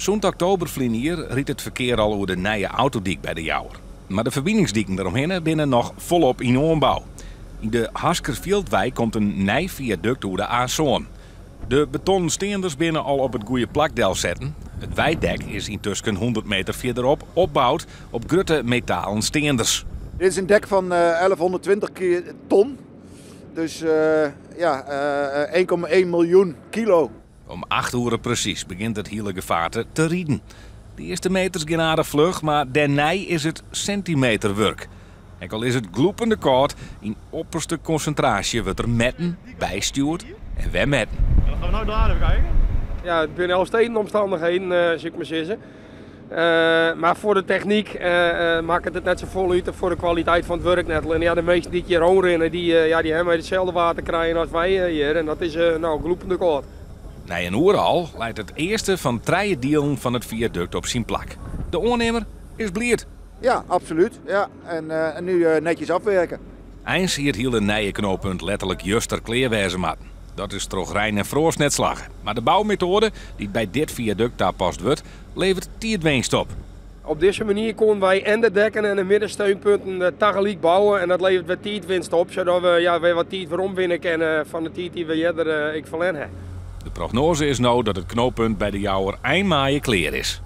Sûnt oktober ferline jier rydt it ferkear al oer de nije autodyk by De Jouwer. Mar de ferbiningsdiken deromhinne binne noch folop yn oanbou. Yn de Haskerfjildwei komt in nij fiadukt oer de A sân. De betonnen steanders binne al op it goede plak delsetten. It weidek is yntusken 100 meter fierderop opboud op grutte metalen steanders. Dit is in dek fan 1120 ton. Dus ja, 1,1 miljoen kilo. Om 8 oere presys begjint it hiele gefaarte te riden. De earste meters gean aardich fluch, mar dêrnei is it sintimeterwurk. Ek al is it glûpende kâld, yn opperste konsintraasje wurdt der metten, bystjoerd en wer metten. Dan gaan we no daar even kijken. Ja, it binne Elfstedenomstannichheden, soe ik mar sizze. Mar foar de technyk makket it net safolle út en foar de kwaliteit fan it wurk net. Allinnich ja, de minsken dy't hjir rûnrinne, dy, ja, dy hawwe mei itselde waar te krijen as wy hjir. En dat is no glûpende kâld. Nei in oere al leit it earste fan trije dielen fan it fiadukt op syn plak. De oannimmer is bliid. Ja, absoluut. Ja. En nu netjes afwerken. Eins hie it hiele nije knooppunt letterlik juster klear wêze moatten. Dat is troch rein en froast net slagge. Mar de boumetoade dy't by dit fiadukt tapast wurdt, leveret tiidwinst op. Op dizze manier koene wy en de dekken en de middensteunpunten tagelyk bouwe en dat leveret wer tiidwinst op, sadat we, ja, wer wat tiid weromwinne kinne fan de tiid dy't we earder ek ferlern hawwe. De prognoaze is no dat it knooppunt by De Jouwer ein maaie klear is.